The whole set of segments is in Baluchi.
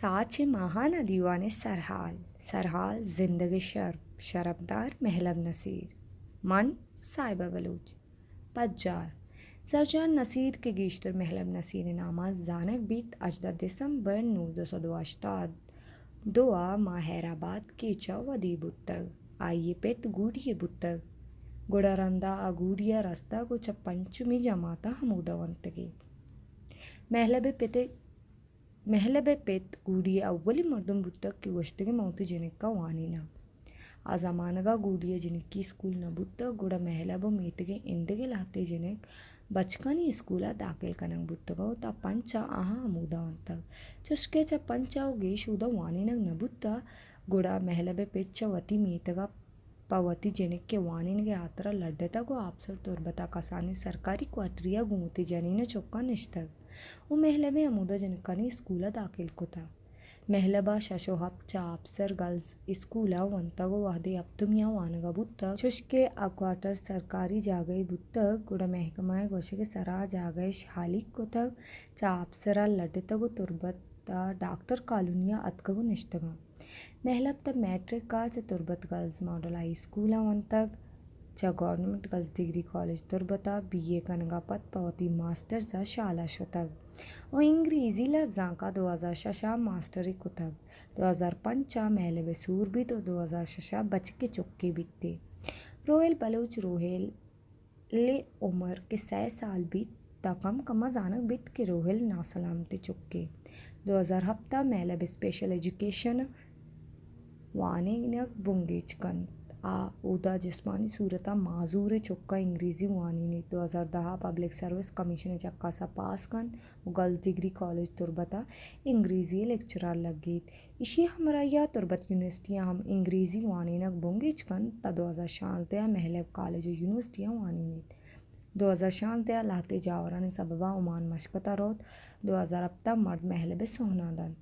تاچ ماہانہ دیوان ءِ سرحال، سرحال زندگ ءِ شرپ، شرپدار مہلب نصیر۔ من صاحبہ بلوچ۔ پجار، زرجان نصیر کہ گیشتر مہلب نصیر ءِ نام ءَ زانگ بیت، ہژدہ دسمبر نوزدہ سد و ہشتاد دو ءَ ماں حیرآباد کیچ ءَ ودی بوتگ۔ آئی ءِ پت گوڑی یے بوتگ، گڑا رندا آ گوڑی ءَ رستگ و چہ پنچمی جماعت ءَ ہمودا ونتگ ئے۔ مہلب ءِ پت ءِ مہلب ءِ پت گوڑی ءِ اولی مردم بوتگ کہ گوشتگ ئے من وتی جنک ءَ وانیناں۔ آ زمانگ ءَ گوڑی ءِ جنکی اسکول نہ بوتگ، گڑا مہلب و میتگ ءِ ایندگہ لہتے جنک بچکانی اسکول ءَ داخل کنگ بوتگ ءُ تا پنچ ءَ آہاں ہمودا ونتگ۔ چوشکہ چہ پنچ ءَ و گیش اودا وانینگ نہ بوتگ، گڑا مہلب ءِ پت چہ وتی میتگ ءَ پہ وتی جنک ءِ وانینگ ءِ ہاترا لڈتگ و آپسر تربت ءَ کسانیں سرکاری کوارٹرے ءَ گوں وتی جنین ءُ چکاں نشتگ و مہلب ءَ ہمودا جنکانی اسکول ءَ داخل کتگ۔ مہلب ءَ شش و ہپت چہ آپسر گرلز اسکول ءَ ونتگ و وہدے ہپتمی ءَ وانگ ءَ بوتگ، چوشکہ آ کوارٹر سرکاری جاگہے بوتگ، گڑا محکمہ ءِ گوشگ ءِ سرا آ جاگہ اش ہالیگ کتگ، چہ آپسر ءَ لڈتگ و تربت ءَ ڈاکٹر کالونی ءَ اتکگ و نشتگ انت۔ مہلب تاں میٹرک ءَ چہ تربت گرلز ماڈل ہائی اسکول ءَ ونتگ۔ چہ گورنمنٹ گرلز ڈگری کالج تربت ءَ بی اے کنگ ءَ پد پہ وتی ماسٹرز ءَ شال ءَ شتگ و انگریزی لبزانک ءَ دو ہزار شش ءَ ماسٹرے کتگ۔ دو ہزار پنچ ءَ مہلب ءِ سور بیت و دو ہزار شش ءَ بچکے چکے بیت ئے۔ روہیل بلوچ روہیل ءِ عمر کہ سئے سال بیت، تاں کم کم ءَ زانگ بیت کہ روہیل ناسلامتیں چکے۔ دو ہزار ہپت ءَ مہلب اسپیشل ایجوکیشن وانینگ بنگیج کنت۔ آ اودا جسمانی صورت ءَ معذوریں چکاں انگریزی وانینیت۔ دو ہزار دہ ءَ پبلک سروس کمیشن ءِ چکاس ءَ پاس کنت و گرلز ڈگری کالج تربت ءَ انگریزی ءِ لیکچرار لگیت۔ ایشی ءِ ہمراہی ءَ تربت یونیورسٹی ءَ ہم انگریزی وانینگ بنگیج کنت، تاں دو ہزار شانزدہ ءَ مہلب کالج و یونیورسٹی ءَ وانینیت۔ دو ہزار شانزدہ ءَ لہتے جاورانی سبب ءَ عمان مشقت ءَ روت۔ دو ہزار ہپت ءَ مرد مہلب ءِ سہنا دنت۔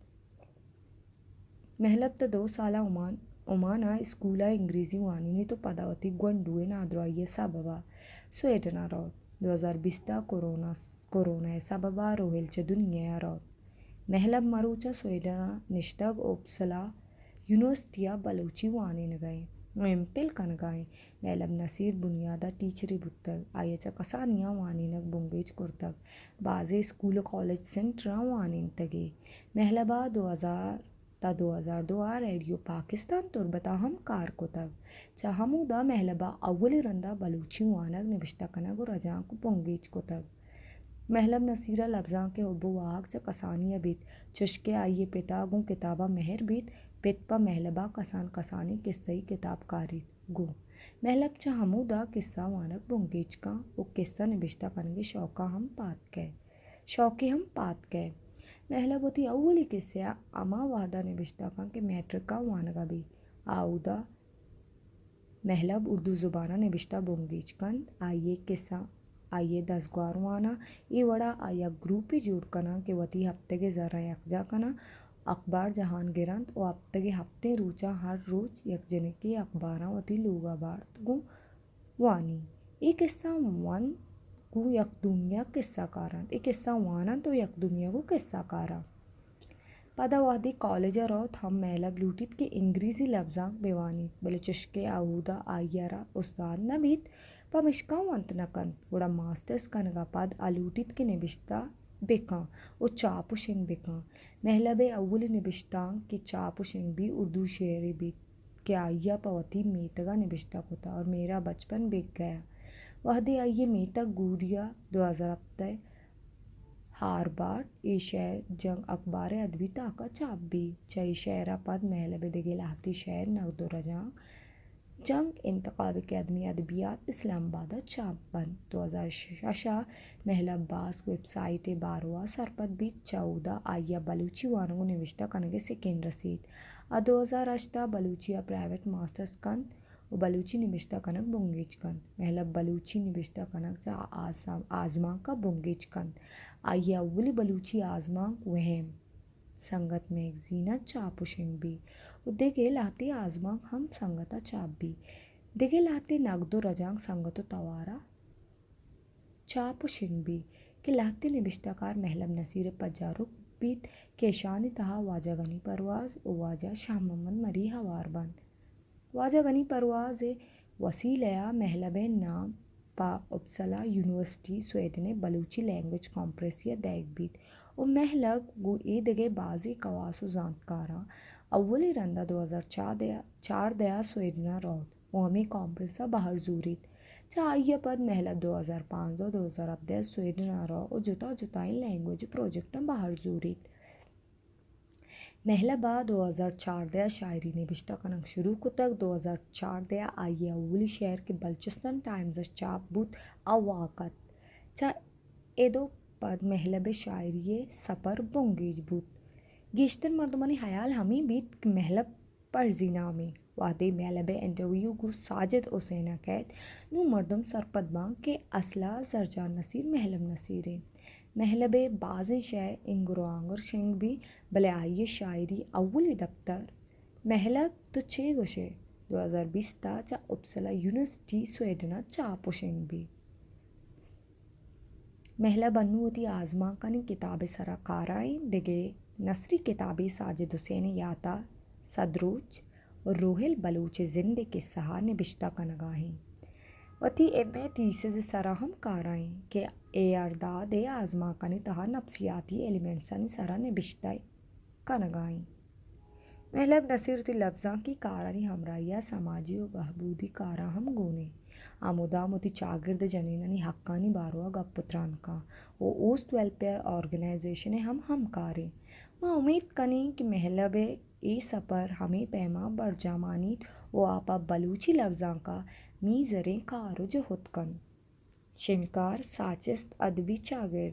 مہلب تاں دو سال ءَ عمان، عمان ءَ اسکول ءَ انگریزی وانینیت و پدا وتی گونڈو ءِ نادراہی ءِ سبب ءَ سویڈن ءَ روت۔ دو ہزار بیست ءَ کورونا، کورونا ءِ سبب ءَ روہیل چہ دنیا ءَ روت۔ مہلب مروچ ءَ سویڈن ءَ نشتگ، اوپسلا یونیورسٹی ءَ بلوچی وانینگ ءَ ایں و ایم فل کنگ ءَ ایں۔ مہلب نصیر بنیاد ءَ ٹیچرے بوتگ۔ آئی ءَ چہ کسانی ءَ وانینگ بنگیج کرتگ۔ بازیں اسکول و کالج سنٹراں وانینتگ ئے۔ مہلب ءَ دو ہزار تا دو ہزار دو ءَ ریڈیو پاکستان تربت ءَ ہم کار کتگ۔ چہ ہمودا مہلب ءَ اولی رند ءَ بلوچی وانگ، نبشتہ کنگ و رجانک بنگیج کتگ۔ مہلب نصیر ءَ لبزانک ءِ حب و واہگ چہ کسانی ءَ بیت، چوشکہ آئی ءِ پت ءَ گوں کتاب ءَ مہر بیت، پت پہ مہلب ءَ کسان کسانیں کسہی کتاب کاریت۔ گوں مہلب چہ ہمودا کسہ وانگ بنگیج کن و کسہ نبشتہ کنگ ءِ شوق ءَ ہم پاد کئے، شوقے ہم پاد کئے۔ مہلب وتی اولی کسہ ءَ ہما وہد ءَ نبشتہ کن کہ میٹرک ءَ وانگ ءَ بی۔ آ اودا مہلب اردو زبان ءَ نبشتہ بنگیج کنت۔ آئی ءِ کسہ، آئی ءِ دزگوہار واناں۔ اے وڑا آ یک گروپے جوڑ کناں کہ وتی ہپتگ ءِ زراں یکجا کناں، اخبار جہان گرنت و ہپتگ ءِ ہپتیں روچاں ہر روچ یک جنکے اخباراں وتی لوگ ءَ بارت گوں وانی۔ اے کسہ ونت گوں یک دومی ءَ کسہ کارنت۔ اے کسہ واننت و یک دومی ءَ گوں کسہ کاراں۔ پدا وہدے کالج ءَ روت، ہم مہلب لوٹیت کہ انگریزی لبزانک بہ وانیت، بلے چشکہ آ اودا آئی ءَ را استاد نہ بیت، پمشکا ونت نہ کنت۔ گڑا ماسٹرز کنگ ءَ پد آ لوٹیت کہ نبشتہ بہ کن و چاپ و شنگ بہ کن۔ مہلب ءِ اولی نبشتانک کہ چاپ و شنگ بیت، اردو شعرے بیت کہ آئی ءَ پہ وتی میتگ ءَ نبشتہ کتہ، اور میرا بچپن بک گیا۔ وہدے آئی ءِ میتگ گوڑی ءَ دو ہزار ہپت ءَ ہاربارت، اے شعر جنگ اخبار ءِ ادبی تاک ءَ چاپ بیت۔ چہ اے شعر ءَ پد مہلب ءِ دگہ لہتے شعر نگد و رجانک جنگ انتخاب اکیڈمی ادبیات اسلام آباد ءَ چاپ بنت۔ دو ہزار شش ءَ مہلب باسک ویب سائٹ ءِ باروا سرپد بیت، چہ اودا آئی ءَ بلوچی وانگ و نبشتہ کنگ ءِ سکین رسیت۔ آ دو ہزار ہشت ءَ بلوچی ءَ پرائیویٹ ماسٹرز کنت و بلوچی نبشتہ کنگ بنگیج کنت۔ مہلب بلوچی نبشتہ کنگ چہ آسام، آزمانک ءَ بنگیج کنت۔ آئی ءِ اولی بلوچی آزمانک وہم سنگت میگزین ءَ چاپ و شنگ بی و دگہ لہتے آزمانک ہم سنگت ءَ چاپ بی۔ دگہ لہتے نگد و رجانک سنگت و توار ءَ چاپ و شنگ بی کہ لہتے نبشتہ کار مہلب نصیر ءِ پجاروک بیت کہ اشانی تہا واجہ غنی پرواز ءُ واجہ شاہ محمد مری ہوار بنت۔ واجہ غنی پرواز ءِ وسیلہ ءَ مہلب ءِ نام پہ اپسلا یونیورسٹی سویڈن ءِ بلوچی لینگویج کانفرنس ءَ دئیگ بیت ءُ مہلب گوں اے دگہ بازیں کواس ءُ زانتکاراں اولی رند ءَ دو ہزار چاردہ ءَ، چاردہ ءَ سویڈن ءَ روت ءُ ہمے کانفرنس ءَ بہر زوریت۔ چہ آئی ءَ پد مہلب دو ہزار پانزدہ ءُ دو ہزار ہبدہ ءَ سویڈن ءَ رو ءُ جتا جتائیں لینگویج پروجیکٹاں بہر زوریت۔ مہلب ءَ دو ہزار چاردہ ءَ شاعری نبشتہ کنگ شروع کتگ۔ دو ہزار چاردہ ءَ آئی ءِ اولی شعر کہ بلوچستان ٹائمز ءَ چاپ بوت، آ واک اَت۔ چہ اد ءُ پد مہلب ءِ شاعری ءِ سپر بنگیج بوت۔ گیشتر مردمانی ہیال ہمے بیت کہ مہلب پرزی نامیں۔ وہدے مہلب ءِ انٹرویو گوں ساجد حسین ءَ کئیت، نوں مردم سرپد باں کہ اسل ءَ زرجان نصیر مہلب نصیر اِنت۔ مہلب ءِ بازیں شئے انگر ءُ آنگر شنگ بیت، بلے آئی ءِ شاعری اولی دپتر مہلب تو چے گوش ئے دو ہزار بیست ءَ چہ اپسلا یونیورسٹی سویڈن ءَ چاپ ءُ شنگ بیت۔ مہلب انوں وتی آزمانکانی کتاب ءِ سرا کارا اِنت، دگہ نثری کتابے ساجد حسین ءِ یات ءَ سدروچ ءُ روہیل بلوچ ءِ زند ءِ کسہ ءَ نبشتہ کنگا اِنت۔ وتی ایم اے تھیسز ءِ سرا ہم کارا اِنت کہ اے ہر داد ءِ آزمانکانی تہا نفسیاتی ایلیمنٹسانی سرا نبشتہ کنگا اِنت۔ مہلب نصیر وتی لبزانکی کارانی ہمراہی ءَ سماجی ءُ بہبودی کاراں ہم گون اِنت۔ آ مدام وتی چاگرد ءِ جنینانی حقانی باروا گپ ءُ تران کنت ءُ اوست ویلفیئر آرگنائزیشن ءِ ہم ہمکار اِنت۔ ما امیت کنیں کہ مہلب ءِ اے سپر ہمے پیما برجاہ مانیت ءُ آ پہ بلوچی لبزانک ءَ میزریں کار ءُ جہد کنت۔ شنگکار، ساچست، ادبی چاگرد۔